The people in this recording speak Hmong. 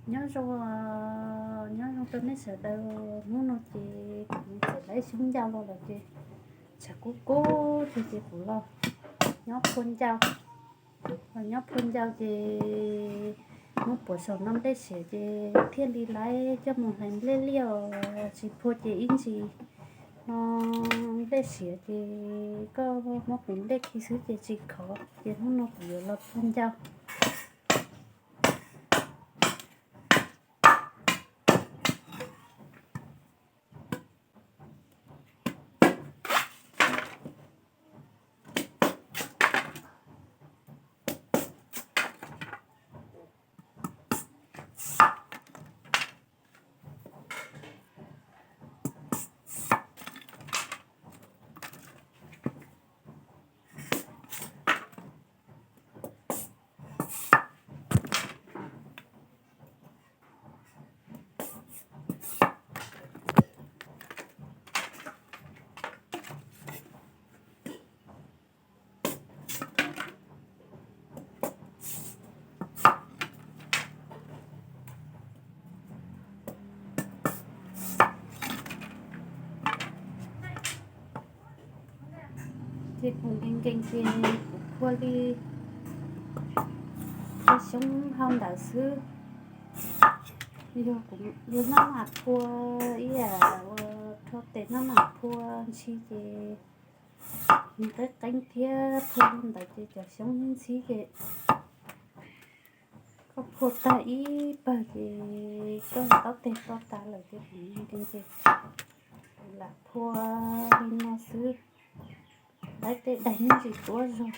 Nyob zoo, nyob zoo rau nej sawv daws. Hnub no ces kuv txawm lawv xyoob ncau los lawm ces tshav kub kub ces kuv los nyob phua ncau. Los nyob phua ncau ces hnub puav saum no nplej siav ces thiaj li lawv coj mus hlais nplej liaj os. Tsis phua ces ib ntsis no nplej siav ces koj muab kuv nplej khi xwb ces tsis khov. Ces hnub no kuv yuav los phua ncau. Ces kuv nkees nkees ces kuv phua li, phua xyoob hauv ntawd xwb. Yog kuv, yog maj mam phua ib yam ua rho tes maj mam phua ntshis ces nws qeeb qeeb thiab phua li ntawd ces cov xyoob ntxhib ces koj phua tag ib pawg ces koj taub teg to tas lawm ces kuv nkees nkees ces kuv lam phua li no xwb. Lawv tej daim me ntsis tuav zog.